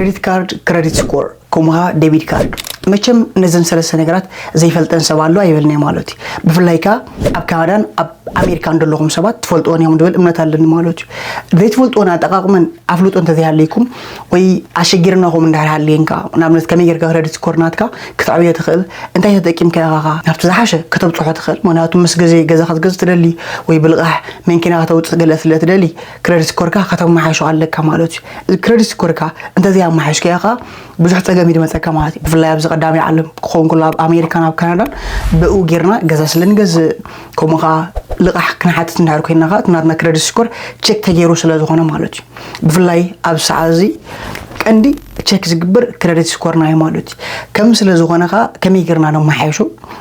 Credit card, credit score፣ ከምኡ ኸዓ debit card። መቸም ነዘን ሰለስተ ነገራት ዘይፈልጠን ሰብ ኣሎ ኣይበልን'የ ማለት እዩ። ብፍላይ ከኣ ኣብ ካናዳን ኣብ ኣሜሪካን ዘለኹም ሰባት ትፈልጥወን እዮም ዝብል እምነት ኣለኒ ማለት እዩ። ዘይትፈልጥወን ኣጠቓቕመን ኣፍልጦ እንተዘይሃለይኩም ወይ ኣሸጊርናኹም እንድሕር ሃልየን ከኣ፣ ንኣብነት ከመይ ጌርካ credit score ናትካ ክተዕብዮ ትኽእል፣ እንታይ ተጠቂምካ ኢኻ ከኣ ናብቲ ዝሓሸ ከተብጽሖ ትኽእል። ምኽንያቱ ምስ ግዜ ገዛ ክትገዝእ ትደሊ ወይ ብልቓሕ መኪና ከተውጽእ ገለ ስለ ትደሊ፣ credit score ካ ከተመሓይሾ ኣለካ ማለት እዩ። Credit score ካ እንተዘይኣመሓይሽካዮ ከኣ ብዙሕ ጸገም እዩ ዝመጸካ ማለት እዩ። ብፍላይ ኣብዚ ቀዳማይ ዓለም ክኸውን ከሎ ኣብ ኣሜሪካን ኣብ ካናዳን ብኡ ጌርና ገዛ ስለ ንገዝእ፣ ከምኡ ከኣ ልቓሕ ክንሓትት እንድሕር ኮይንና ከኣ እቲ ናትና credit score check ተገይሩ ስለ ዝኾነ ማለት እዩ። ብፍላይ ኣብ ሰዓት እዚ ቀንዲ check ዝግበር credit score ና እዩ ማለት እዩ። ከም ስለ ዝኾነ ከኣ ከመይ ጌርና ነመሓይሾ?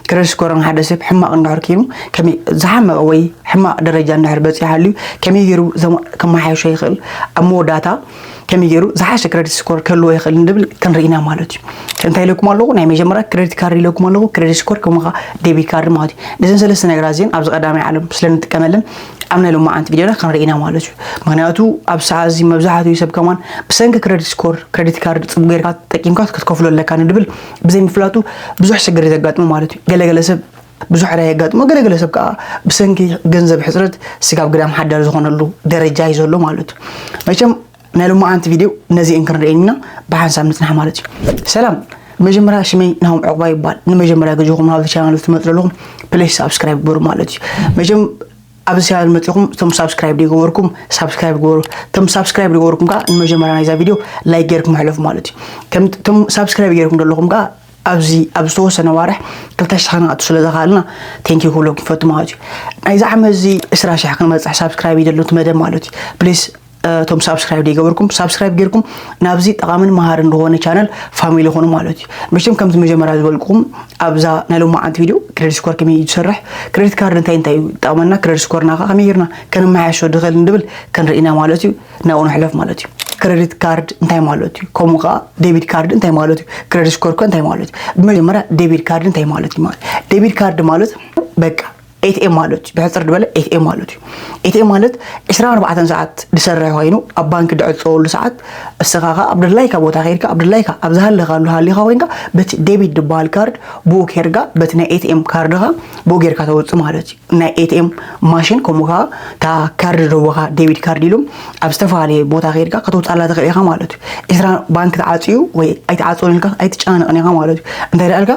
Credit score ን ሓደ ሰብ ሕማቕ እንድሕር ኮይኑ ከመይ ዝሓመቐ ወይ ሕማቕ ደረጃ እንድሕር በጺሑ ሃልዩ ከመይ ገይሩ ዘማ-፣ ከመሓይሾ ይኽእል? ኣብ መወዳእታ ከመይ ገይሩ ዝሓሸ credit score ክህልዎ ይኽእል ንድብል ክንርኢ ኢና ማለት እዩ። እንታይ ኢለኩም ኣለኹ? ናይ መጀመርያ credit card ኢለኩም ኣለኹ፣ credit score ከምኡ ኸዓ debit card ማለት እዩ። ነዘን ሰለስተ ነገራት እዚአን ኣብዚ ቀዳማይ ዓለም ስለ ንጥቀመለን ኣብ ናይ ሎማዓንቲ ቪድዮና ክንርኢ ኢና ማለት እዩ። ምኽንያቱ ኣብ ሰዓት እዚ መብዛሕትኡ ሰብ ከማን ብሰንኪ credit score፣ credit card ጽቡቕ ጌርካ ተጠቂምካ ክትከፍሎ ኣለካ ንድብል ብዘይምፍላጡ ብዙሕ ሽግር እዩ ዘጋጥሞ ማለት እዩ። ገለገለ ሰብ ብዙሕ ዕዳ የጋጥሞ፣ ገለገለ ሰብ ከኣ ብሰንኪ ገንዘብ ሕጽረት ስጋብ ግዳም ሓዳር ዝኾነሉ ደረጃ እዩ ዘሎ ማለት እዩ። መቸም ናይ ሎማዓንቲ ቪድዮ ነዚአን ክንርእየን ኢና፣ ብሓንሳብ ንጽናሕ ማለት እዩ። ሰላም፣ መጀመርያ ሽመይ ናሆም ዕቑባ ይባል። ንመጀመርያ ግዜኹም ናብዚ ቻናል ትመጹ ዘለኹም ፕሊስ ሳብስክራይብ ግበሩ ማለት እዩ። መቸም ኣብዚ ቻናል መጺኹም እቶም ሳብስክራይብ ዘይገበርኩም ሳብስክራይብ ግበሩ። እቶም ሳብስክራይብ ዝገበርኩም ከኣ ንመጀመርያ ናይዛ ቪድዮ ላይክ ጌርኩም ሕለፉ ማለት እዩ። ከም እቶም ሳብስክራይብ ጌርኩም ዘለኹም ከኣ ኣብዚ ኣብ ዝተወሰነ ዋርሕ ክልተ ሽሕ ክነኣቱ ስለ ዘኽኣልና thank you ክብለኩም ይፈቱ ማለት እዩ። ናይዚ ዓመት እዚ ዕስራ ሽሕ ክንበጽሕ ሳብስክራይብ ይደሎ እቲ መደብ ማለት እዩ። ፕሊስ እቶም ሳብስክራይብ ዘይገበርኩም ሳብስክራይብ ጌርኩም ናብዚ ጠቓምን መሃርን ዝኾነ ቻነል ፋሚሊ ኹኑ ማለት እዩ። መቸም ከምቲ መጀመርያ ዝበልኩኹም ኣብዛ ናይ ሎማዓንቲ ቪድዮ credit score ከመይ እዩ ዝሰርሕ፣ credit card እንታይ እንታይ እዩ ይጠቕመና፣ credit score ና ከኣ ከመይ ጌርና ከነመሓይሾ ንኽእል ንድብል ክንርኢ ኢና ማለት እዩ። ናብኡ ንሕለፍ ማለት እዩ። Credit card እንታይ ማለት እዩ? ከምኡ ከኣ debit card እንታይ ማለት እዩ? Credit score ከ እንታይ ማለት እዩ? ብመጀመርያ debit card እንታይ ማለት እዩ ማለት? Debit card ማለት በቃ ኤ ቲ ኤም ማለት እዩ። ብሕጽር ዝበለ ኤ ቲ ኤም ማለት እዩ። ኤ ቲ ኤም ማለት ዕስራን ኣርባዕተን ሰዓት ዝሰርሕ ኮይኑ ኣብ ባንክ ዝዕጸወሉ ሰዓት እስኻ ከኣ ኣብ ድላይካ ቦታ ኸይድካ ኣብ ድላይካ ኣብ ዝሃለኻሉ ሃሊኻ ኮይንካ በቲ debit ዝበሃል ካርድ ብኡ ጌርካ በቲ ናይ ኤ ቲ ኤም ካርድኻ ብኡ ጌርካ ተውጽእ ማለት እዩ። ናይ ኤ ቲ ኤም ማሽን ከምኡ ከኣ እታ ካርድ ደወኻ debit card ኢሎም ኣብ ዝተፈላለየ ቦታ ከይድካ ከተውጻላ ትኽእል ኢኻ ማለት እዩ። ዕስራ ባንክ ተዓጽዩ ወይ ኣይተዓጽወን ኢልካ ኣይትጨናነቕን ኢኻ ማለት እዩ። እንታይ ደኣ ኢልካ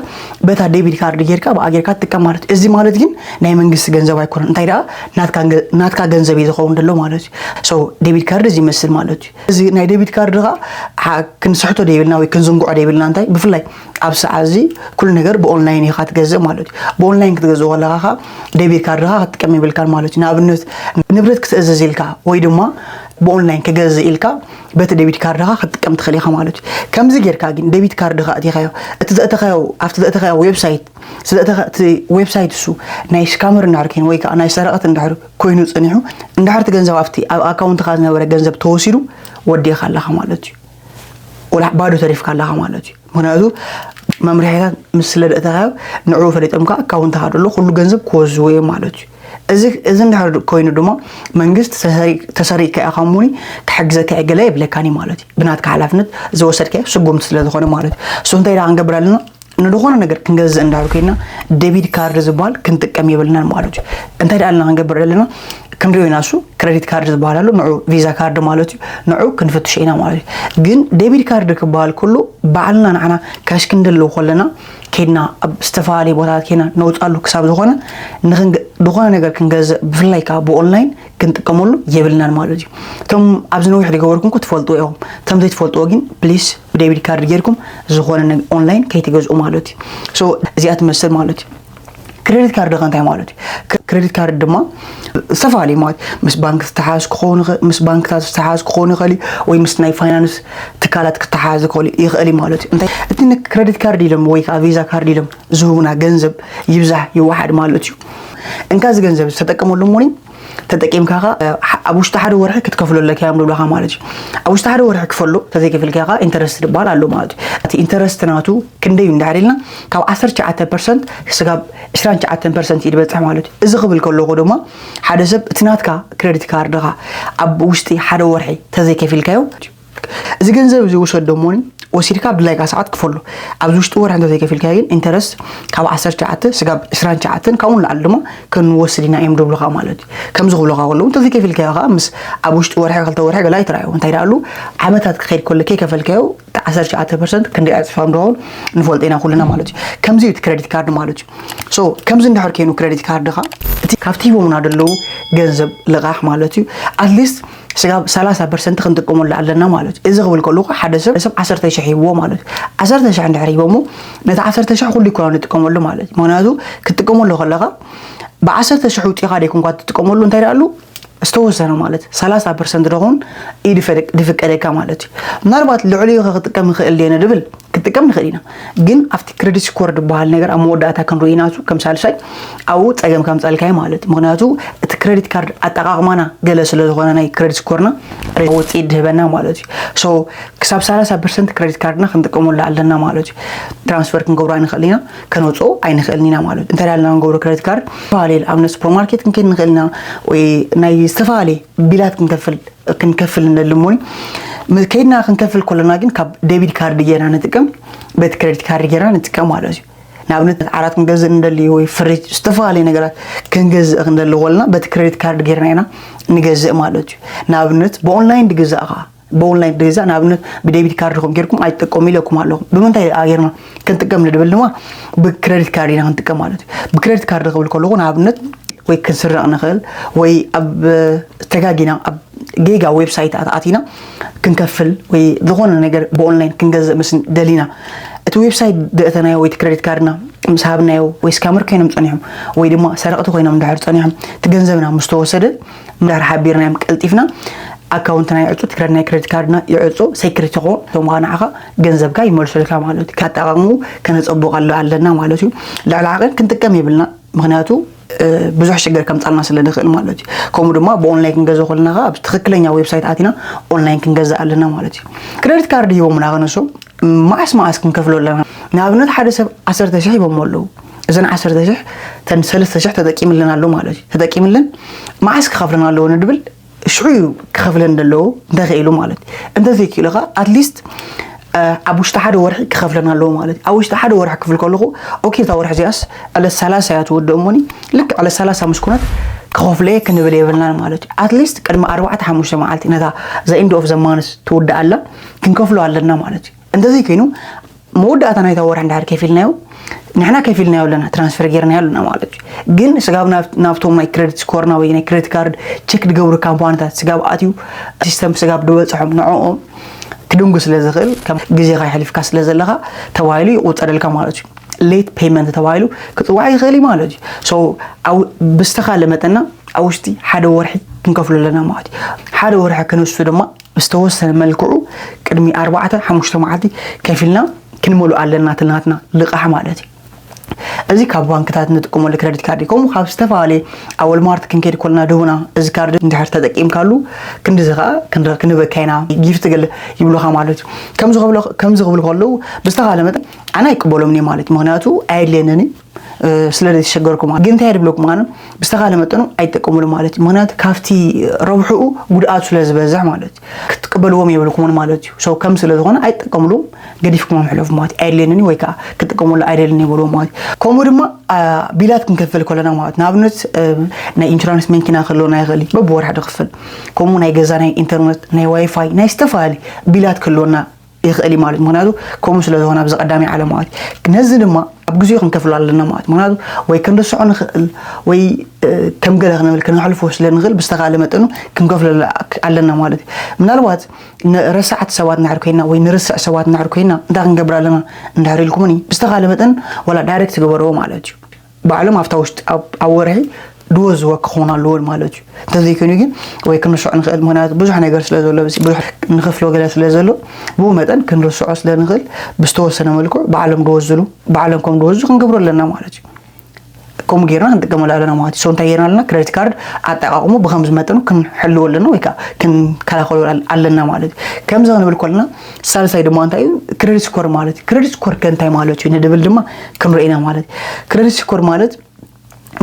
በታ debit card ጌርካ ብኣ ጌርካ ትጥቀም ማለት እዩ። እዚ ማለት ግን ናይ መንግስቲ ገንዘብ ኣይኮነን። እንታይ ደኣ ናትካ ገ-፣ ናትካ ገንዘብ እዩ ዝኸውን ዘሎ ማለት እዩ። So debit card እዚ ይመስል ማለት እዩ። እዚ ናይ debit card ኸኣ ሓ-፣ ክንስሕቶ ደይብልና ወይ ክንዝንግዖ ደይብልና። እንታይ ብፍላይ ኣብ ሰዓት እዚ ኩሉ ነገር ብኦንላይን ኢኻ ትገዝእ ማለት እዩ። ብኦንላይን ክትገዝእ ከለኻ ኸኣ debit card ኻ ክትጥቀም የብልካን ማለት እዩ። ንኣብነት ንብረት ክትእዝዝ ኢልካ ወይ ድማ ብኦንላይን ክገዝእ ኢልካ በቲ debit card ኻ ክትጥቀም ትኽእል ኢኻ ማለት እዩ። ከምዚ ጌርካ ግን debit card ኻ ኣእቲኻዮ፣ እቲ ዘእተኻዮ፣ ኣብቲ ዘእተኻዮ ዌብሳይት፣ ስለ እቲ፣ እቲ ዌብሳይት እሱ ናይ ስካመር እንድሕር ኮይኑ ወይ ከዓ ናይ ሰረቕቲ እንድሕር ኮይኑ ጸኒሑ፣ እንድሕር እቲ ገንዘብ ኣብቲ ኣብ ኣካውንትኻ ዝነበረ ገንዘብ ተወሲዱ ወዲእኻ ኣለኻ ማለት እዩ። ወላ ባዶ ተሪፍካ ኣለኻ ማለት እዩ። ምኽንያቱ መምርሒታት ምስ ስለ ዘእተኻዮ ንዕኡ ፈሊጦም ከዓ ኣካውንትኻ ዘሎ ኩሉ ገንዘብ ክወስድዎ እዮም ማለት እዩ። እዚ፣ እዚ እንድሕር ኮይኑ ድማ መንግስቲ ተሰሪ-፣ ተሰሪቕካ ኢኻ እሞኒ ክሕግዘካ እየ ገለ የብለካን እዩ ማለት እዩ። ብናትካ ሓላፍነት ዝወሰድካዮ ስጉምቲ ስለ ዝኾነ ማለት እዩ። So እንታይ ደኣ ክንገብር ኣለና? ንዝኾነ ነገር ክንገዝእ እንድሕር ኮይና ዴቢት ካርድ ዝበሃል ክንጥቀም የብልናን ማለት እዩ። እንታይ ደኣ ኣለና ክንገብር ዘለና? ክንሪኦ ኢና። እሱ ክሬዲት ካርድ ዝበሃል ኣሎ፣ ንዑ ቪዛ ካርድ ማለት እዩ። ንዑ ክንፍትሾ ኢና ማለት እዩ። ግን ዴቢት ካርድ ክበሃል ከሎ ባዕልና ንዓና ካሽ ክንደልብ ከለና ከይድና ኣብ ዝተፈላለየ ቦታታት ከይና ነውፃሉ ክሳብ ዝኾነ ንኽንገ-፣ ዝኾነ ነገር ክንገዝእ ብፍላይ ከዓ ብኦንላይን ክንጥቀመሉ የብልናን ማለት እዩ። እቶም ኣብዚ ነዊሕ ዝገበርኩም እኮ ትፈልጥዎ ኢኹም። እቶም ዘይትፈልጥዎ ግን ፕሊስ ብዴቢት ካርድ ጌርኩም ዝኾነ ነገ-፣ ኦንላይን ከይትገዝኡ ማለት እዩ። ሶ እዚኣ ትመስል ማለት እዩ። ክሬዲት ካርድ ከ እንታይ ማለት እዩ? ክሬዲት ካርድ ድማ ዝተፈላለዩ ማለት ምስ ባንክ ዝተሓዝ ክኸውን ይኽእል፣ ምስ ባንክታት ዝተሓዝ ክኸውን ይኽእል እዩ፣ ወይ ምስ ናይ ፋይናንስ ትካላት ክተሓዝ ክኸውን ይኽእል እዩ ማለት እዩ። እንታይ እቲ ን-፣ ክሬዲት ካርድ ኢሎም ወይ ከዓ ቪዛ ካርድ ኢሎም ዝህቡና ገንዘብ ይብዛሕ ይወሓድ ማለት እዩ። እንካ እዚ ገንዘብ ዝተጠቀመሉ እሞኒ ተጠቂምካ ኸ፣ ኣብ ውሽጢ ሓደ ወርሒ ክትከፍሎ ኣለካ እዮም ዝብሉኻ ማለት እዩ። ኣብ ውሽጢ ሓደ ወርሒ ክፈሎ፣ ተዘይከፊልካ ኸ ኢንተረስት ዝበሃል ኣሎ ማለት እዩ። እቲ ኢንተረስት ናቱ ክንደይ እዩ እንድሕር ኢልና፣ ካብ ዓሰርተ ትሽዓተ ፐርሰንት ክሳብ ዕስራን ትሽዓተን ፐርሰንት እዩ ዝበጽሕ ማለት እዩ። እዚ ክብል ከለኹ ድማ ሓደ ሰብ እቲ ናትካ ክሬዲት ካርድኻ ኣብ ውሽጢ ሓደ ወርሒ ተዘይከፊልካዮ፣ እዚ ገንዘብ እዚ ውሰድ ደሞኒ ወሲድካ ኣብ ድላይካ ሰዓት ክፈሎ። ኣብዚ ውሽጢ ወርሒ እንተዘይከፊልካ ግን ኢንተረስት ካብ ዓሰርተ ትሽዓተ ስጋብ ዕስራን ትሽዓተን ካብኡ ንላዕሊ ድማ ክንወስድ ኢና እዮም ድብሉኻ ማለት እዩ። ከምዚ ክብሉኻ ከለዉ እንተዘይከፊልካዮ ከዓ ምስ ኣብ ውሽጢ ወርሒ ክልተ ወርሒ ገላ ይትረኣዩ እንታይ ደኣሉ ዓመታት ክኸይድ ከሎ ከይከፈልካዮ ዓሰርተ ትሽዓተ ፐርሰንት ክንደይ ዕፅፋ ምድኸውን ንፈልጦ ኢና ኩልና ማለት እዩ። ከምዚ እዩ እቲ ክሬዲት ካርድ ማለት እዩ። ሶ ከምዚ እንድሕር ከይኑ ክሬዲት ካርድኻ እቲ ካብቲ ሂቦምና ዘለዉ ገንዘብ ልቓሕ ማለት እዩ። ኣትሊስት ስጋብ ሰላሳ ፐርሰንት ክንጥቀመሉ ኣለና ማለት እዩ። እዚ ክብል ከለኹ ሓደ ሰብ ሰብ ዓሰርተ ሽሕ ሂብዎ ማለት እዩ። ዓሰርተ ሽሕ እንድሕር ሂቦሞ ነቲ ዓሰርተ ሽሕ ኩሉ ይኮና ንጥቀመሉ ማለት እዩ። ምክንያቱ ክትጥቀመሉ ከለኻ ብዓሰርተ ሽሕ ውፅኢኻ ደይኮንኳ ትጥቀመሉ እንታይ ደኣሉ ዝተወሰነ ማለት ሰላሳ ፐርሰንት ደኹን እዩ ድፈደ- ድፍቀደካ ማለት እዩ። ምናልባት ልዕሊኡ ኸ ክጥቀም ይኽእል ድየ ንድብል ክትጥቀም ንኽእል ኢና፣ ግን ኣብቲ ክሬዲት ስኮር ዝበሃል ነገር ኣብ መወዳእታ ክንርኢ ኢና እሱ ከም ሳልሳይ ኣብኡ ፀገም ከምፀልካይ ማለት እዩ። ምክንያቱ እቲ ክሬዲት ካርድ ኣጠቃቕማና ገለ ስለ ዝኾነ ናይ ክሬዲት ስኮርና ውፅኢት ድህበና ማለት እዩ። ሶ ክሳብ ሰላሳ ፐርሰንት ክሬዲት ካርድና ክንጥቀመሉ ኣለና ማለት እዩ። ትራንስፈር ክንገብሮ ኣይንኽእል ኢና፣ ከነውፅኦ ኣይንኽእልን ኢና ማለት እዩ። እንታይ ዳልና ክንገብሮ ክሬዲት ካርድ ባህሌ ኣብነት ሱፐርማርኬት ክንከይድ ንኽእል ኢና ወይ ናይ ዝተፈላለየ ቢላት ክንከፍል ክንከፍል ንደሊ እሞኒ ም- ከይድና ክንከፍል ከለና ግን ካብ ዴቢት ካርድ ጌርና ንጥቀም በቲ ክሬዲት ካርድ ጌርና ንጥቀም ማለት እዩ። ንኣብነት ዓራት ክንገዝእ ንደሊ ወይ ፍሪጅ ዝተፈላለየ ነገራት ክንገዝእ ክንደሊ ከለና በቲ ክሬዲት ካርድ ጌርና ኢና ንገዝእ ማለት እዩ። ንኣብነት ብኦንላይን ድግዛእኻ ብኦንላይን ድግዛእ ንኣብነት ብዴቢት ካርድኹም ጌርኩም ኣይትጥቀሙ ኢለኩም ኣለኹ። ብምንታይ ደኣ ጌርና ክንጥቀም ንድብል ድማ ብክሬዲት ካርድ ኢና ክንጥቀም ማለት እዩ። ብክሬዲት ካርድ ክብል ከለኹ ንኣብነት ወይ ክንስረቕ ንኽእል ወይ ኣብ ተጋጊና ኣብ ጌጋ ዌብሳይት ኣትኣቲና ክንከፍል ወይ ዝኾነ ነገር ብኦንላይን ክንገዝእ ምስ ደሊና እቲ ዌብሳይት ደእተናዮ ወይ እቲ ክሬዲት ካርድና ምስ ሃብናዮ ወይ ስካመር ኮይኖም ጸኒሖም ወይ ድማ ሰረቕቲ ኮይኖም እንድሕር ጸኒሖም እቲ ገንዘብና ምስ ተወሰደ እንድሕር ሓቢርናዮም ቀልጢፍና ኣካውንትና ይዕጹ፣ እቲ ክረድ ናይ ክሬዲት ካርድና ይዕጹ፣ ሴኩሪቲ ክኾን እቶም ከዓ ንዓኻ ገንዘብካ ይመልሱልካ ማለት እዩ። ካጠቓቕሙ ከነጸብቐሉ ኣለና ማለት እዩ። ልዕሊ ዓቐን ክንጥቀም የብልና። ምክንያቱ ብዙሕ ሽግር ከምፃልና ስለ ንኽእል ማለት እዩ። ከምኡ ድማ ብኦንላይን ክንገዘ ከለና ከዓ ኣብ ትክክለኛ ዌብሳይት ኣቲና ኦንላይን ክንገዛ ኣለና ማለት እዩ። ክሬዲት ካርድ ሂቦምና ከነሶ መዓስ መዓስ ክንከፍሎ ኣለና? ንኣብነት ሓደ ሰብ ዓሰርተ ሽሕ ሂቦሞ ኣለዉ። እዘን ዓሰርተ ሽሕ ተን ሰለስተ ሽሕ ተጠቂምለን ኣሎ ማለት እዩ። ተጠቂምለን መዓስ ክኸፍለና ኣለዎ ንድብል ሽዑ እዩ ክኸፍለን ዘለዎ እንተኽኢሉ ማለት እዩ። እንተዘይክኢሉ ከዓ ኣትሊስት ኣብ ውሽጢ ሓደ ወርሒ ክኸፍለና ኣለዎ ማለት እዩ። ኣብ ውሽጢ ሓደ ወርሒ ክፍል ከለኹ ኦኬ እታ ወርሒ እዚኣስ ዕለት ሰላሳ እያ ትወድእ እሞኒ ልክ ዕለት ሰላሳ ምስ ኮነት ክኸፍለየ ክንብል የብልናን ማለት እዩ። ኣትሊስት ቅድሚ ኣርባዕተ ሓሙሽተ መዓልቲ ነታ ዘ ኢንድ ኦፍ ዘማንስ ትውድእ ኣላ ክንከፍሎ ኣለና ማለት እዩ። እንተዘይኮይኑ መወዳእታ ናይታ ወርሒ እንድሕር ከፊልናዮ ንሕና ከፊልናዮ ኣለና ትራንስፈር ጌርናዮ ኣለና ማለት እዩ። ግን ስጋብ ናብቶም ናይ ክሬዲት ስኮርና ወይ ናይ ክሬዲት ካርድ ቸክ ዝገብሩ ካምፓኒታት ስጋብ ኣትዩ ሲስተም ስጋብ ዝበፅሖም ንዕኦም ክድንጉ ስለ ዝኽእል ከም ግዜኻ የሕሊፍካ ስለ ዘለኻ ተባሂሉ ይቑፀረልካ ማለት እዩ። ሌት ፔይመንት ተባሂሉ ክፅዋዕ ይኽእል እዩ ማለት እዩ። ብዝተኻለ መጠና ኣብ ውሽጢ ሓደ ወርሒ ክንከፍሎ ኣለና ማለት እዩ። ሓደ ወርሒ ክንሱ ድማ ብዝተወሰነ መልክዑ ቅድሚ ኣርባዕተ ሓሙሽተ መዓልቲ ከፊልና ክንመሉ ኣለና ትልናትና ልቓሕ ማለት እዩ። እዚ ካብ ባንክታት ንጥቀመሉ ክረዲት ካርድ እዩ። ከምኡ ካብ ዝተፈላለየ ኣብ ወልማርት ክንከይድ ኮልና ድሁና እዚ ካርድ እንድሕር ተጠቂምካሉ ክንድዚ ከዓ ክንበካ ኢና ጊፍት ገለ ይብሉካ ማለት እዩ። ከምዚ ክብሉ ከለዉ ብዝተኻለ መጠን ኣነ ኣይቅበሎም እየ ማለት እዩ። ምክንያቱ ኣየድልየንን እዩ ስለ ዘይተሸገርኩ ማለት ግን እንታይ ድብለኩም ኣነ ብዝተኻለ መጠኑ ኣይጠቀሙሉ ማለት እዩ። ምክንያቱ ካብቲ ረብሕኡ ጉድኣቱ ስለ ዝበዝሕ ማለት እዩ። ክትቀበልዎም የብልኩምን ማለት እዩ። ሰው ከም ስለ ዝኾነ ኣይጠቀሙሉ ገዲፍኩም ሕለፉ ማለት ኣየድልየንን ወይ ከዓ ክጥቀሙሉ ኣይደልን ይብልዎ ማለት እዩ። ከምኡ ድማ ቢላት ክንከፍል ከለና ማለት ንኣብነት ናይ ኢንሹራንስ መኪና ክህልወና ይኽእል እዩ በብወርሒ ድክፍል ከምኡ ናይ ገዛ ናይ ኢንተርነት ናይ ዋይፋይ ናይ ዝተፈላለዩ ቢላት ክህልወና ይኽእል እዩ ማለት ምክንያቱ ከምኡ ስለ ዝኾነ ኣብዚ ቀዳሚ ዓለም ማለት ነዚ ድማ ኣብ ግዜኡ ክንከፍሎ ኣለና ማለት ምክንያቱ ወይ ክንርስዖ ንኽእል ወይ ከም ገለ ክንብል ክንሕልፎ ስለ ንኽእል ብዝተኻለ መጠኑ ክንከፍሎ ኣለና ማለት እዩ። ምናልባት ረሳዕቲ ሰባት እንድሕር ኮይና ወይ ንርስዕ ሰባት እንድሕር ኮይና እንታይ ክንገብር ኣለና እንድሕር ኢልኩምኒ ብዝተኻለ መጠን ዋላ ዳይሬክት ግበርዎ ማለት እዩ። ባዕሎም ኣብታ ውሽጢ ኣብ ወርሒ ድወዝወ ክኸውን ኣለዎ ማለት እዩ። እንተዘይኮይኑ ግን ወይ ክንስዖ ንኽእል ምክንያቱ ብዙሕ ነገር ስለ ዘሎ ብዙሕ ንኽፍሎ ገለ ስለ ዘሎ ብኡ መጠን ክንርስዖ ስለ ንኽእል ብዝተወሰነ መልክዑ ባዕሎም ድወዝሉ ባዕሎም ከም ድወዙ ክንገብሮ ኣለና ማለት እዩ። ከምኡ ጌርና ክንጥቀመሉ ኣለና ማለት እዩ። ሰው እንታይ ጌርና ኣለና ክሬዲት ካርድ ኣጠቃቅሙ ብከምዚ መጠኑ ክንሕልዎ ኣለና ወይ ከዓ ክንከላኸሎ ኣለና ማለት እዩ። ከምዚ ክንብል ከለና ሳልሳይ ድማ እንታይ እዩ ክሬዲት ስኮር ማለት እዩ። ክሬዲት ስኮር ከ እንታይ ማለት እዩ ንድብል ድማ ክንርኢና ማለት እዩ። ክሬዲት ስኮር ማለት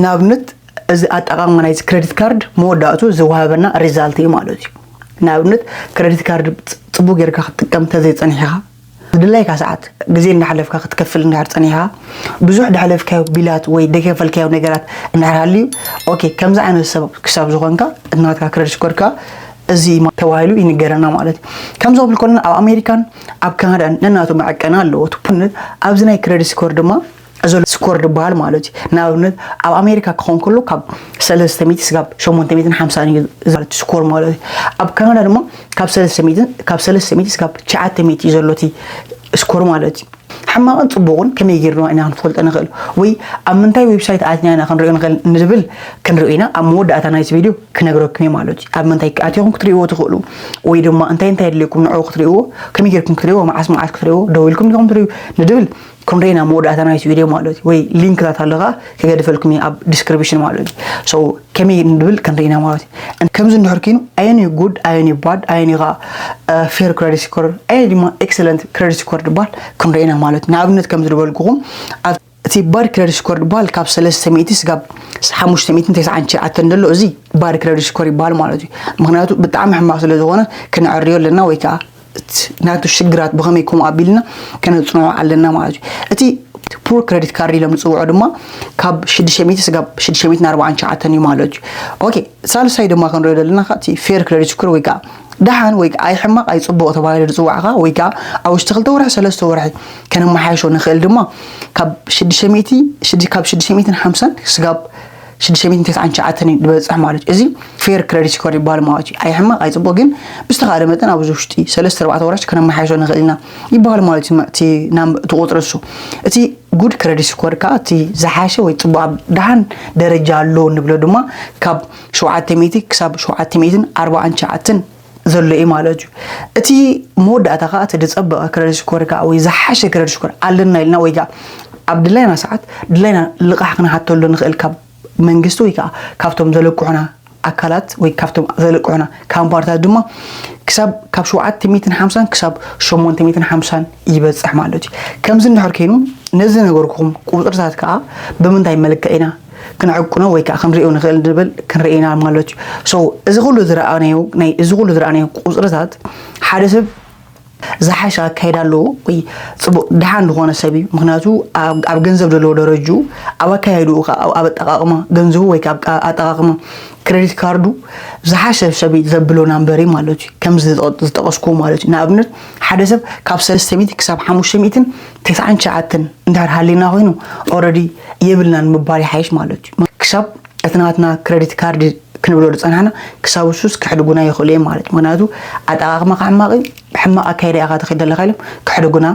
ንኣብነት እዚ ኣጠቃቅማ ናይዚ ክሬዲት ካርድ መወዳእቱ ዝወሃበና ሪዛልት እዩ ማለት እዩ። ንኣብነት ክረዲት ካርድ ጽቡቅ ጌርካ ክትጥቀም ተዘይጸኒሕካ፣ ዝድላይካ ሰዓት ግዜ እንዳሓለፍካ ክትከፍል እንዳር ጸኒሕካ፣ ብዙሕ ድሓለፍካዮ ቢላት ወይ ደከፈልካዮ ነገራት እንዳር ሃልዩ፣ ኦኬ፣ ከምዚ ዓይነት ሰብ ክሳብ ዝኾንካ እናትካ ክረዲት ስኮርካ እዚ ተባሂሉ ይንገረና ማለት እዩ። ከምዚ ክብል ከለና ኣብ ኣሜሪካን ኣብ ካናዳን ነናቱ መዐቀኒ ኣለዎ። ትኩነት ኣብዚ ናይ ክረዲት ስኮር ድማ ዘሎ ስኮር ዝበሃል ማለት እዩ። ንኣብነት ኣብ ኣሜሪካ ክኾን ከሎ ካብ ሰለስተ ሚእቲ ስጋብ ሸሞንተ ሚእትን ሓምሳን እዩ ማለት ስኮር ማለት እዩ። ኣብ ካናዳ ድማ ካብ ሰለስተ ሚእቲ ካብ ሰለስተ ሚእቲ ስጋብ ትሽዓተ ሚእቲ እዩ ዘሎ እቲ ስኮር ማለት እዩ። ሕማቕን ጽቡቕን ከመይ ጌርና ኢና ክንፈልጦ ንኽእል? ወይ ኣብ ምንታይ ዌብሳይት ኣትና ኢና ክንሪኦ ንኽእል ንብል ክንሪኦ ኢና። ኣብ መወዳእታ ናይቲ ቪድዮ ክነግረኩም እየ ማለት እዩ። ኣብ ምንታይ ኣቲኹም ክትሪእዎ ትኽእሉ ወይ ድማ እንታይ እንታይ የድልየኩም ንዕኡ ክትሪእዎ፣ ከመይ ጌርኩም ክትሪእዎ፣ መዓስ መዓስ ክትሪእዎ፣ ደዊልኩም ዲኹም ትሪኡ ንድብል ክንሪእና መወዳእታ ናይቲ ቪድዮ ማለት እዩ። ወይ ሊንክታት ኣለኻ ክገድፈልኩም እየ ኣብ ዲስክሪፕሽን ማለት እዩ። So ከመይ ንድብል ክንሪእና ማለት እዩ። ከምዚ እንድሕር ኮይኑ ኣየን እዩ ጉድ፣ ኣየን እዩ ባድ፣ ኣየን እዩ ከዓ ፌር ክረዲት ስኮር፣ ኣየን ድማ ኤክሰለንት ክረዲት ስኮር ድባል ክንሪእና ማለት እዩ። ንኣብነት ከምዚ ዝበልኩኹም ኣብ እቲ ባድ ክረዲት ስኮር ድባል ካብ ሰለስተ ሚእቲ ስጋብ ሓሙሽተ ሚእትን ተስዓን ትሽዓተን ዘሎ እዚ ባድ ክረዲት ስኮር ይበሃል ማለት እዩ። ምክንያቱ ብጣዕሚ ሕማቕ ስለ ዝኾነ ክንዕርዮ ኣለና ወይ ከዓ ናቱ ሽግራት ብኸመይ ከምኡ ኣቢልና ከነጽንዖ ኣለና ማለት እዩ። እቲ ፑር ክረዲት ካርድ ኢሎም ዝጽውዖ ድማ ካብ ሽዱሽተ ሚእቲ ስጋብ ሽዱሽተ ሚእትን ኣርባዓን ትሽዓተን እዩ ማለት እዩ። ኦኬ፣ ሳልሳይ ድማ ክንሪኦ ዘለና ከዓ እቲ ፌር ክረዲት ስኮር ወይ ከዓ ደሓን ወይ ከዓ ኣይሕማቕ ኣይጽቡቕ ተባሂሉ ዝጽዋዕ ከዓ ወይ ከዓ ኣብ ውሽጢ ክልተ ወርሒ ሰለስተ ወርሒ ከነመሓየሾ ንኽእል ድማ ካብ ሽዱሽተ ሚእቲ ሽድ- ካብ ሽዱሽተ ሚእትን ሓምሳን ስጋብ ሽዱሽተ ሚእትን ተስዓን ትሽዓተን እዩ ዝበጽሕ ማለት እዩ። እዚ ፌር ክረዲት ስኮር ይበሃል ማለት እዩ። ኣይሕማቕ ኣይጽቡቕ ግን ብዝተኻእለ መጠን ኣብዚ ውሽጢ ሰለስተ ኣርባዕተ ወርሒ ከነመሓየሾ ንኽእል ኢና ይበሃል ማለት እዩ። እቲ ናም- እቲ ቁጽሪ እሱ እቲ ጉድ ክረዲት ስኮር ከዓ እቲ ዝሓሸ ወይ ጽቡቕ ኣብ ደሓን ደረጃ ኣሎ ንብሎ ድማ ካብ ሸውዓተ ሚእቲ ክሳብ ሸውዓተ ሚእትን ኣርባዓን ትሽዓተን ዘሎ እዩ ማለት እዩ። እቲ መወዳእታ ከዓ እቲ ዝጸበቐ ክረዲት ስኮር ከዓ ወይ ዝሓሸ ክረዲት ስኮር ኣለና ኢልና ወይ ከዓ ኣብ ድላይና ሰዓት ድላይና ልቓሕ ክንሓተሉ ንኽእል ካብ መንግስቲ ወይ ከዓ ካብቶም ዘለቅሑና ኣካላት ወይ ካብቶም ዘለቅሑና ካምፓኒታት ድማ ክሳብ ካብ ሸውዓተ ሚእትን ሓምሳን ክሳብ ሸሞንተ ሚእትን ሓምሳን ይበጽሕ ማለት እዩ። ከምዚ እንድሕር ኮይኑ ነዚ ነገርኩም ቁጽርታት ከዓ ብምንታይ መልክዕ ኢና ክንዕቅኖ ወይ ከዓ ክንሪኦ ንኽእል ንብል ክንርኢ ኢና ማለት እዩ። So እዚ ኩሉ ዝረኣናዮ ናይ እዚ ኩሉ ዝረኣናዮ ቁጽርታት ሓደ ሰብ ዝሓሸ ኣካይዳ ኣለዎ ወይ ጽቡቕ ደሓን ዝኾነ ሰብ እዩ። ምክንያቱ ኣብ ኣብ ገንዘብ ዘለዎ ደረጅኡ ኣብ ኣካያይድኡ ከዓ ኣብ ኣብ ኣጠቓቕማ ገንዘቡ ወይ ከዓ ኣብ ኣጠቓቕማ ክረዲት ካርዱ ዝሓሸ ሰብ እዩ ዘብሎ ናምበር እዩ ማለት እዩ። ከምዚ ዝጠ- ዝጠቐስኩ ማለት እዩ። ንኣብነት ሓደ ሰብ ካብ ሰለስተ ሚእቲ ክሳብ ሓሙሽተ ሚእትን ተስዓን ትሽዓተን እንድሕር ሃሊና ኮይኑ ኦረዲ የብልናን ምባል ይሓይሽ ማለት እዩ። ክሳብ እቲ ናትና ክረዲት ካርድ ክንብሎ ዝጸናሕና ክሳብ እሱስ ክሕድጉና ይኽእሉ እዮም ማለት እዩ። ምክንያቱ ኣጠቓቕማ ሕማቕ እዩ፣ ሕማቕ ኣካይዳ ኢኻ ትኸይድ ዘለኻ ኢሎም ክሕድጉና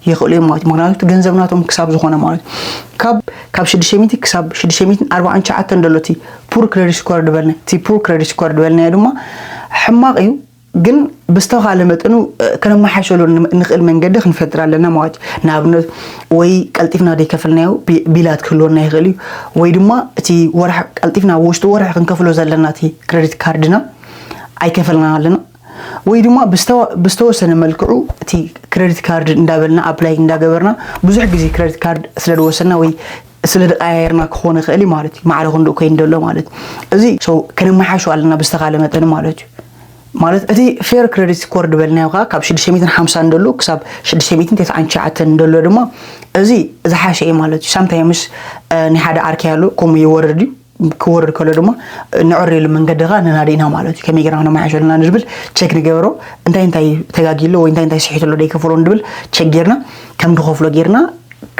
ይኽእሉ እዮም ማለት እዩ። ምክንያቱ እቲ ገንዘብ ናቶም ክሳብ ዝኾነ ማለት እዩ። ካብ ካብ ሽዱሽተ ሚእቲ ክሳብ ሽዱሽተ ሚእትን ኣርባዓን ትሽዓተን ዘሎ እቲ ፑር ክረዲት ስኮር ዝበልና እቲ ፑር ክረዲት ስኮር ዝበልናዮ ድማ ሕማቕ እዩ። ግን ብዝተኻለ መጠኑ ከነመሓሸሉ ንኽእል መንገዲ ክንፈጥር ኣለና ማለት እዩ። ንኣብነት ወይ ቀልጢፍና ዘይከፈልናዮ ቢ- ቢላት ክህልወና ይኽእል እዩ። ወይ ድማ እቲ ወርሒ ቀልጢፍና ኣብ ውሽጢ ወርሒ ክንከፍሎ ዘለና እቲ ክረዲት ካርድና ኣይከፈልናን ኣለና። ወይ ድማ ብዝተወ- ብዝተወሰነ መልክዑ እቲ ክረዲት ካርድ እንዳበልና ኣፕላይ እንዳገበርና ብዙሕ ግዜ ክረዲት ካርድ ስለ ዝወሰና ወይ ስለ ዝቀያየርና ክኾን ይኽእል እዩ ማለት እዩ። ማዕረ ክንድኡ ኮይኑ ዘሎ ማለት እዩ። እዚ so ከነመሓሹ ኣለና ብዝተኻለ መጠን ማለት እዩ። ማለት እቲ ፌር ክረዲት ስኮር ዝበልናዮ ከዓ ካብ ሽዱሽተ ሚእትን ሓምሳን ደሎ ክሳብ ሽዱሽተ ሚእትን ተስዓን ትሽዓተን ደሎ ድማ እዚ ዝሓሸ እዩ ማለት እዩ። ሳምታይምስ ናይ ሓደ ዓርኪ ኣሎ ከምኡ ይወርድ እዩ። ክወርድ ከሎ ድማ ንዕርየሉ መንገዲ ከዓ ነናዲ ኢና ማለት እዩ። ከመይ ጌርና ክነመሓይሸሉ ኢና ንብል ቸክ ንገብሮ። እንታይ እንታይ ተጋጊሎ ወይ እንታይ እንታይ ስሒትሎ ደይከፈሎ ንብል ቸክ ጌርና ከም ድኸፍሎ ጌርና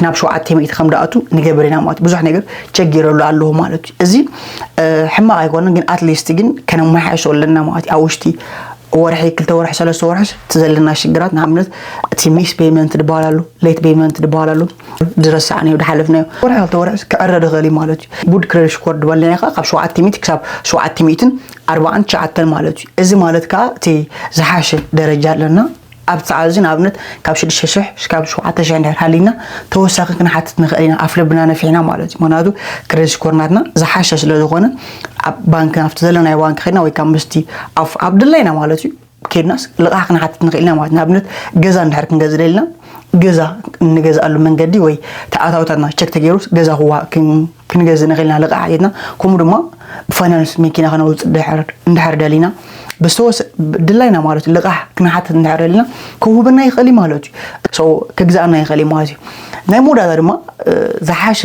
ናብ ሸውዓተ ሚእቲ ከም ድኣቱ ንገብር ኢና ማለት ብዙሕ ነገር ቸክ ጌረሉ ኣለዎ ማለት እዩ። እዚ ሕማቕ ኣይኮነን ግን ኣትሊስት ግን ከነመሓይሾ ኣለና ማለት እዩ። ኣብ ውሽጢ ወርሒ ክልተ ወርሒ ሰለስተ ወርሒ እቲ ዘለና ሽግራት ንኣብነት እቲ ሚስ ፔይመንት ዝበሃል ኣሎ ሌት ፔይመንት ዝበሃል ኣሎ ዝረሳዕናዮ ዝሓለፍናዮ ወርሒ ክልተ ወርሒ ክዕረ ዝኽእል እዩ ማለት እዩ። ጉድ ክሬዲት ስኮር ዝበልናዮ ከዓ ካብ ሸውዓተ ሚእቲ ክሳብ ሸውዓተ ሚእትን ኣርባዓን ትሽዓተን ማለት እዩ። እዚ ማለት ከዓ እቲ ዝሓሸ ደረጃ ኣለና። ኣብ ሰዓት እዚ ንኣብነት ካብ ሽዱሽተ ሽሕ ክሳብ ሸውዓተ ሽሕ እንድሕር ሃሊና ተወሳኺ ክንሓትት ንኽእል ኢና ኣፍ ልብና ነፊሕና ማለት እዩ። ምክንያቱ ክሬዲት ስኮር ናትና ዝሓሸ ስለ ዝኾነ ኣብ ባንክ ናብቲ ዘለናዮ ባንክ ከድና ወይ ካብ ምስቲ ኣብ ድላይና ማለት እዩ ከድናስ ልቓሕ ክንሓትት ንኽእል ኢና ማለት ንኣብነት ገዛ እንድሕር ክንገዝእ ደሊና ገዛ እንገዝኣሉ መንገዲ ወይ ተኣታውታትና ቸክ ተገይሩስ ገዛ ክንገዝእ ንኽእል ኢና ልቓሕ ኣየትና ከምኡ ድማ ብፋይናንስ መኪና ከነውፅእ እንድሕር ደሊና ብዝተወሰነ ድላይና ማለት እዩ። ልቓሕ ክንሓትት እንድሕር ደሊና ክውህበና ይኽእል እዩ ማለት እዩ። So ክግዛእና ይኽእል እዩ ማለት እዩ። ናይ መወዳእታ ድማ ዝሓሸ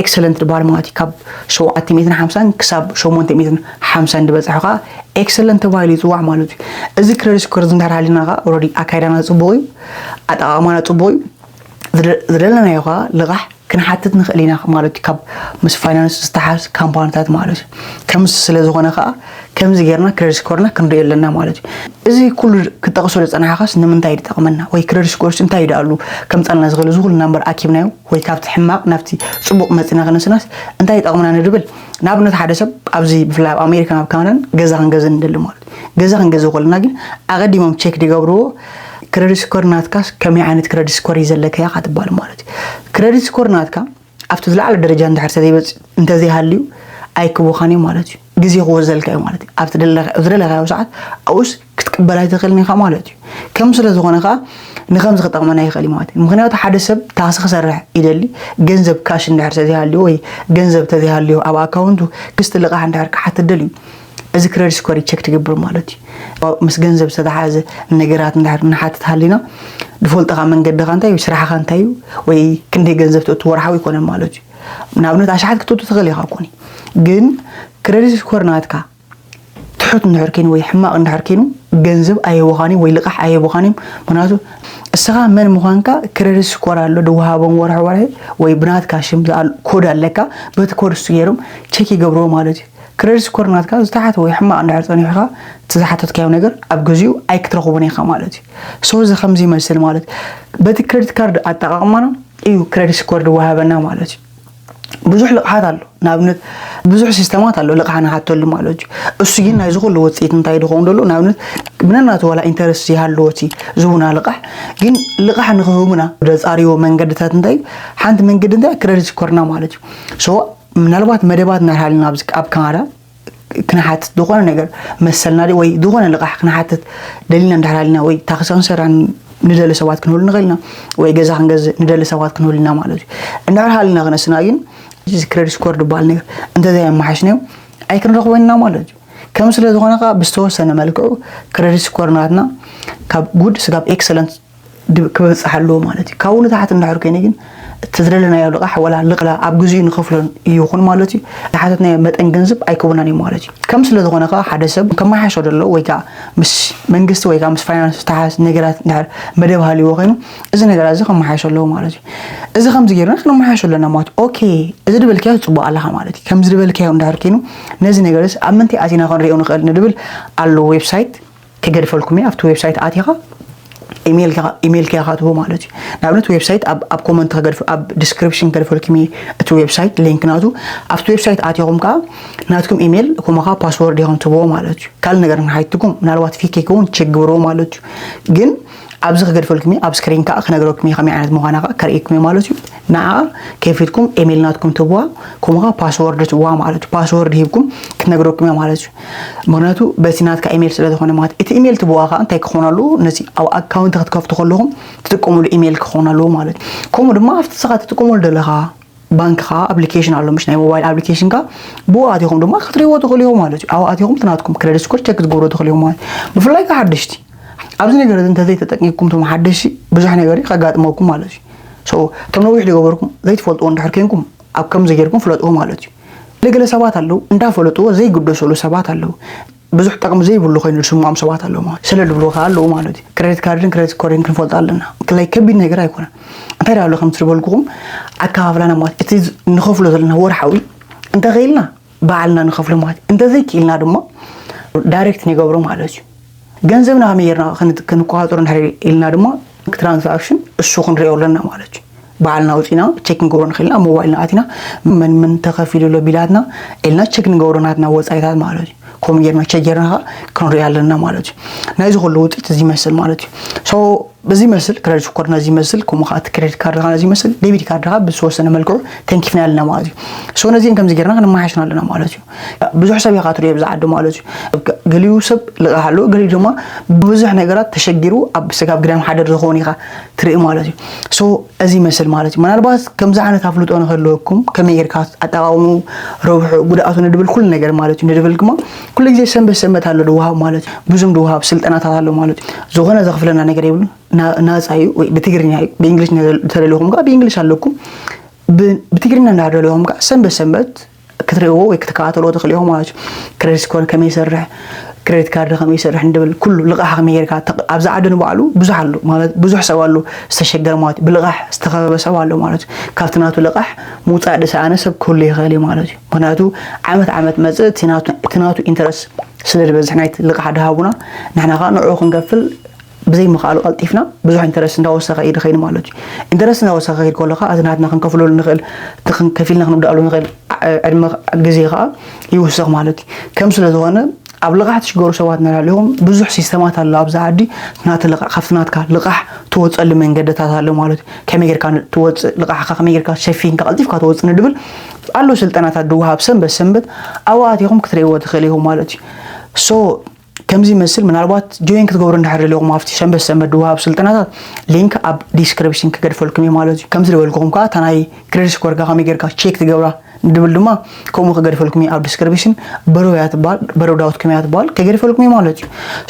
ኤክሰለንት ዝበሃል ማለት እዩ። ካብ ሸውዓተ ሚእትን ሓምሳን ክሳብ ሸሞንተ ሚእትን ሓምሳን ዝበፅሐ ከዓ ኤክሰለንት ተባሂሉ ይፅዋዕ ማለት እዩ። እዚ ክረዲት ስኮር እዚ እንድሕር ሃሊና ከዓ ኦልሬዲ ኣካይዳና ፅቡቕ እዩ፣ ኣጠቓቕማና ፅቡቕ እዩ። ዝደለናዮ ከዓ ልቓሕ ክንሓትት ንኽእል ኢና ማለት እዩ፣ ካብ ምስ ፋይናንስ ዝተሓዝ ካምፓኒታት ማለት እዩ። ከምዚ ስለ ዝኾነ ከዓ ከምዚ ጌርና ክረዲት ስኮርና ክንሪኦ ኣለና ማለት እዩ። እዚ ኩሉ ክጠቕሶ ዝፀናሕካስ ንምንታይ ይጠቕመና ወይ ክረዲት ስኮርስ እንታይ ይደኣሉ ከምፃልና ዝኽእል እዚ ኩሉ ናምበር ኣኪብናዮ ወይ ካብቲ ሕማቕ ናብቲ ፅቡቕ መፂና ክነስናስ እንታይ ይጠቕመና ንድብል። ንኣብነት ሓደ ሰብ ኣብዚ ብፍላይ ኣብ ኣሜሪካን ኣብ ካናዳን ገዛ ክንገዝእ ንደሊ ማለት እዩ። ገዛ ክንገዝእ ከለና ግን ኣቐዲሞም ቸክ ዝገብርዎ ክረዲት ስኮር ናትካስ ከመይ ዓይነት ክረዲት ስኮር እዩ ዘለካ ኢኻ ትባል ማለት እዩ። ክረዲት ስኮር ናትካ ኣብቲ ዝለዓለ ደረጃ እንድሕር ተዘይበፅ እንተዘይሃልዩ ኣይክቦኻን እዩ ማለት እዩ። ግዜ ክወዘልካ እዩ ማለት እዩ። ኣብቲ ዝደለኻዮ ሰዓት ኣብኡስ ክትቅበል ኣይትኽእልን ኢኻ ማለት እዩ። ከም ስለ ዝኾነ ከዓ ንኸምዚ ክጠቕመና ይኽእል እዩ ማለት እዩ። ምክንያቱ ሓደ ሰብ ታክሲ ክሰርሕ ይደሊ፣ ገንዘብ ካሽ እንድሕር ተዘይሃልዩ ወይ ገንዘብ ተዘይሃልዩ ኣብ ኣካውንቱ ክስቲ ልቓሕ እንድሕር ክሓትት ደልዩ እዚ ክረዲት ስኮር ቸክ ትገብር ማለት እዩ። ምስ ገንዘብ ዝተተሓዘ ነገራት እንድሕር ንሓትት ሃሊና ዝፈልጠኻ መንገድኻ እንታይ እዩ፣ ስራሕኻ እንታይ እዩ፣ ወይ ክንደይ ገንዘብ ትእቱ ወርሓዊ ይኮነን ማለት እዩ። ንኣብነት ኣሽሓት ክትእቱ ትኽእል ኢኻ ኮኒ ግን ክረዲት ስኮር ናትካ ትሑት እንድሕር ኮይኑ ወይ ሕማቕ እንድሕር ኮይኑ ገንዘብ ኣይህቡኻን ወይ ልቓሕ ኣይህቡኻን እዮም። ምክንያቱ እስኻ መን ምዃንካ ክረዲት ስኮር ኣሎ ድወሃቦም ወርሒ ወርሒ ወይ ብናትካ ሽም ዝኣል ኮድ ኣለካ። በቲ ኮድ እሱ ገይሮም ቸክ ይገብርዎ ማለት እዩ። ክረዲት ስኮር ናትካ ዝተሓተ ወይ ሕማቕ እንድሕር ጸኒሕካ እቲ ዝሓተትካዮ ነገር ኣብ ግዚኡ ኣይክትረኽቦን ኢኻ ማለት እዩ። ሶ እዚ ከምዚ ይመስል ማለት በቲ ክረዲት ካርድ ኣጠቓቕማና እዩ ክረዲት ስኮር ዝወሃበና ማለት እዩ። ብዙሕ ልቕሓት ኣሎ። ንኣብነት ብዙሕ ሲስተማት ኣሎ ልቕሓ ንሓተሉ ማለት እዩ። እሱ ግን ናይዚ ኩሉ ውፅኢት እንታይ ዝኸውን ዘሎ ንኣብነት ብነናቱ ዋላ ኢንተረስት ይሃለዎ እቲ ዝቡና ልቓሕ ግን ልቓሕ ንክህቡና ዘፃርይዎ መንገድታት እንታይ ሓንቲ መንገዲ እንታይ ክረዲት ስኮርና ማለት እዩ። ሶ ምናልባት መደባት እናሃልና ኣብ ካናዳ ክንሓትት ዝኾነ ነገር መሰልና ወይ ዝኾነ ልቓሕ ክንሓትት ደሊና እንዳሃልና ወይ ታክሲ ክንሰርሕ ንደሊ ሰባት ክንህሉ ንኽእል ኢና ወይ ገዛ ክንገዝእ ንደሊ ሰባት ክንህሉ ኢና ማለት እዩ። እንዳሃልና ክነስና ግን እዚ ክረዲት ስኮር ዝበሃል ነገር እንተዘይ ኣመሓሽናዮ ኣይክንረኽቦ ኢና ማለት እዩ። ከም ስለ ዝኾነ ከዓ ብዝተወሰነ መልክዑ ክረዲት ስኮር ናትና ካብ ጉድ ስጋብ ኤክሰለንት ክበፅሕ ኣለዎ ማለት እዩ። ካብኡ ንታሕቲ እንድሕር ኮይኑ ግን እቲ ዝደለናዮ ልቓሕ ወላ ልቕላ ኣብ ግዚኡ ንኸፍሎ ይኹን ማለት እዩ። ዝሓተትናዮ መጠን ገንዘብ ኣይክቡናን እዩ ማለት እዩ። ከም ስለ ዝኾነ ከዓ ሓደ ሰብ ከመሓሾ ደሎ ወይ ከዓ ምስ መንግስቲ ወይ ከዓ ምስ ፋይናንስ ዝተሓዝ ነገራት እንድሕር መደብ ሃልዎ ኮይኑ እዚ ነገር እዚ ከመሓሾ ኣለዎ ማለት እዩ። እዚ ከምዚ ገይርና ክንመሓሾ ኣለና ማለት እዩ። ኦኬ እዚ ድበልካዮ ፅቡቅ ኣለኻ ማለት እዩ። ከምዚ ድበልካዮ እንድሕር ኮይኑ ነዚ ነገርስ ኣብ ምንታይ ኣቲና ክንሪኦ ንኽእል ንድብል ኣሎ ዌብሳይት ክገድፈልኩም እየ ኣብቲ ዌብሳይት ኣቲኻ ኢሜይልካ ኢሜይልካ ኢኻ ትቦ ማለት እዩ። ንኣብነት ዌብሳይት ኣብ ኣብ ኮመንት ከገድፍ ኣብ ዲስክሪፕሽን ከገድፈልኩም እየ እቲ ዌብሳይት ሊንክ ናቱ። ኣብቲ ዌብሳይት ኣቲኹም ከዓ ናትኩም ኢሜይል ኮማኻ ፓስወርድ ኢኹም ትቦ ማለት እዩ። ካልእ ነገር ንሓይትኩም ምናልባት ፌክ ይከውን ቸክ ግብርዎ ማለት እዩ። ግን ኣብዚ ክገድፈልኩም እየ ኣብ ስክሪን ከዓ ክነግረኩም እየ ከመይ ዓይነት ምዃና ከዓ ከርእየኩም እየ ማለት እዩ። ንዓ ከፊትኩም ኢሜይል ናትኩም ትብዋ ኮማኻ ፓስወርድ ትብዋ ማለት እዩ። ፓስወርድ ሂብኩም ክትነግረኩም እያ ማለት እዩ። ምክንያቱ በቲ ናትካ ኢሜይል ስለ ዝኾነ ማለት እቲ ኢሜይል ትብዋ ከዓ እንታይ ክኾን ኣለዎ ነዚ ኣብ ኣካውንት ክትከፍቱ ከለኹም ትጥቀሙሉ ኢሜይል ክኾን ኣለዎ ማለት እዩ። ከምኡ ድማ ኣብቲ ስኻ ትጥቀሙሉ ዘለኻ ባንክ ከዓ ኣፕሊኬሽን ኣሎ ምሽ ናይ ሞባይል ኣፕሊኬሽን ከዓ ብኡ ኣቲኹም ድማ ክትሪእዎ ትኽእሉ ኢኹም ማለት እዩ። ኣብኡ ኣቲኹም እቲ ናትኩም ክረዲት ስኮር ቸክ ክትገብሩ ትኽእሉ ኢኹም ማለት እዩ። ብፍላይ ከዓ ሓደሽቲ ኣብዚ ነገር እዚ እንተዘይተጠቂምኩም ቶም ሓደሽቲ ብዙሕ ነገር እዩ ከጋጥመኩም ማለት እዩ። So እቶም ነዊሕ ዝገበርኩም ዘይትፈልጥዎ እንድሕር ኮንኩም ኣብ ከምዚ ጌርኩም ፍለጥዎ ማለት እዩ። ገለገለ ሰባት ኣለዉ እንዳፈለጥዎ ዘይግደሰሉ ሰባት ኣለዉ። ብዙሕ ጠቕሚ ዘይብሉ ኮይኑ ዝስምዖም ሰባት ኣለዉ ማለት እዩ። ስለ ዝብልዎ ከዓ ኣለዉ ማለት እዩ። ክሬዲት ካርድን ክሬዲት ስኮርን ክንፈልጦ ኣለና። ክላይ ከቢድ ነገር ኣይኮነን። እንታይ ደኣ ኣሎ ከምቲ ዝበልኩኹም ኣከፋፍላና ማለት እቲ ንኸፍሎ ዘለና ወርሓዊ እንተኽኢልና ባዕልና ንኸፍሎ ማለት እዩ። እንተዘይክኢልና ድማ ዳይሬክት ንገብሮ ማለት እዩ። ገንዘብና ከመይ ጌርና ክንቆፃፀሮ እንድሕር ኢልና ድማ ትራንዛክሽን እሱ ክንሪኦ ኣለና ማለት እዩ። ባዕልና ኣውፂና ቸክ ክንገብሮ ንኽእል ኢና። ኣብ ሞባይልና ኣቲና መን መን ተኸፊሉ ኣሎ ቢላትና ኢልና ቸክ ንገብሮ ናትና ወፃኢታት ማለት እዩ። ከምኡ ጌርና ቸክ ጌርና ከዓ ክንሪኦ ኣለና ማለት እዩ። ናይዚ ኩሉ ውፅኢት እዚ ይመስል ማለት እዩ። So እዚ ይመስል ክረዲት ስኮር ነዚ ይመስል ከምኡ ከዓ እቲ ክሬዲት ካርድ ከዓ ነዚ ይመስል ዴቢት ካርድ ከዓ ብዝተወሰነ መልክዑ ተንኪፍና ኣለና ማለት እዩ። So ነዚን ከምዚ ጌርና ክንመሓሽና ኣለና ማለት እዩ። ብዙሕ ሰብ ኢኻ ትሪኦ ብዛ ዓዲ ማለት እዩ። ገሊኡ ሰብ ልቓሕ ኣለዎ፣ ገሊኡ ድማ ብብዙሕ ነገራት ተሸጊሩ ኣብ ስጋብ ግዳም ሓደር ዝኸውን ኢኻ ትርኢ ማለት እዩ። So እዚ ይመስል ማለት እዩ። ምናልባት ከምዚ ዓይነት ኣፍልጦ ንክህልወኩም ከመይ ጌርካ ኣጠቓቕሙ፣ ረብሑ፣ ጉድኣቱ ንድብል ኩሉ ነገር ማለት እዩ። ንድብል ድማ ኩሉ ግዜ ሰንበት ሰንበት ኣሎ ድወሃብ ማለት እዩ። ብዙም ድወሃብ ስልጠናታት ኣሎ ማለት እዩ። ዝኾነ ዘኽፍለና ነገር የብሉ፣ ናፃ እዩ። ወይ ብትግርኛ እዩ፣ ብእንግሊሽ ተደሊኹም ከዓ ብእንግሊሽ ኣለኩም። ብትግርኛ እንዳደለኹም ከዓ ሰንበት ሰንበት ክትርእዎ ወይ ክትከታተልዎ ትኽእል ኢኹም ማለት እዩ። ክሬዲት ስኮር ከመይ ይሰርሕ፣ ክሬዲት ካርድ ከመይ ይሰርሕ እንድብል ኩሉ ልቓሕ ከመይ ጌርካ ተቕ- ኣብዛ ዓዲ ንባዕሉ ብዙሕ ኣሎ ማለት ብዙሕ ሰብ ኣሎ ዝተሸገረ ማለት እዩ። ብልቓሕ ዝተኸበበ ሰብ ኣሎ ማለት እዩ። ካብቲ ናቱ ልቓሕ ምውፃእ ዝሰኣነ ሰብ ክህሉ ይኽእል እዩ ማለት እዩ። ምክንያቱ ዓመት ዓመት መፅእ እቲ ናቱ- እቲ ናቱ ኢንተረስት ስለ ዝበዝሕ ናይቲ ልቓሕ ድሃቡና ንሕና ከዓ ንዕኡ ክንከፍል ብዘይ ምኽኣሉ ቀልጢፍና ብዙሕ ኢንተረስት እንዳወሰኸ እዩ ድኸይድ ማለት እዩ። ኢንተረስት እንዳወሰኸ ከይድ ከሎ ከዓ እዚ ናትና ክንከፍለሉ ንኽእል እቲ ከፊልና ክንውድኣሉ ንኽእል ዕድመ ግዜ ከዓ ይውስኽ ማለት እዩ። ከም ስለ ዝኾነ ኣብ ልቓሕ ትሽገሩ ሰባት እናሃለኹም ብዙሕ ሲስተማት ኣሎ ኣብዚ ዓዲ። ናቲ ልቓሕ ካብቲ ናትካ ልቓሕ ትወፀሉ መንገድታት ኣሎ ማለት እዩ። ከመይ ጌርካ ትወፅእ ልቓሕካ ከመይ ጌርካ ሸፊንካ ቀልጢፍካ ትወፅእ ንድብል ኣሎ ስልጠናታት ድወሃብ ሰንበት ሰንበት ኣብኡ ኣቲኹም ክትርእይዎ ትኽእል ኢኹም ማለት እዩ። So ከምዚ ይመስል። ምናልባት ጆይን ክትገብሩ እንድሕር ደሊኹም ኣብቲ ሰንበት ሰንበት ድወሃብ ስልጠናታት ሊንክ ኣብ ዲስክሪፕሽን ክገድፈልኩም እዩ ማለት እዩ። ከምዚ ዝበልኩኹም ከዓ እታ ናይ ክሬዲት ስኮርካ ከመይ ጌርካ ቼክ ትገብራ ንድብል ድማ ከምኡ ክገድፈልኩም እዩ ኣብ ዲስክሪፕሽን። በረው እያ ትበሃል፣ በረው ዳውት ኮም እያ ትበሃል፣ ከገድፈልኩም እዩ ማለት እዩ።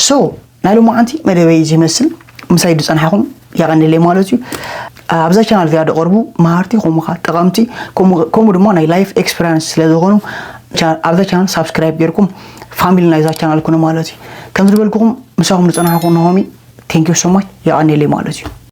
So ናይ ሎማዓንቲ መደበይ እዚ ይመስል። ምሳይ ዝፀናሕኹም ያቐንለይ ማለት እዩ። ኣብዛ ቻናል እዚኣ ደቐርቡ መሃርቲ ከምኡ ከዓ ጠቐምቲ ከምኡ- ከምኡ ድማ ናይ ላይፍ ኤክስፐሪንስ ስለ ዝኾኑ ቻ- ኣብዛ ቻናል ሳብስክራይብ ጌርኩም ፋሚሊ ናይዛ ቻናል ኩኑ ማለት እዩ። ከም ዝበልኩኹም ምሳኹም ዝፀናሕኹ ነሆሚ። Thank you so much። ያቐንለይ ማለት እዩ።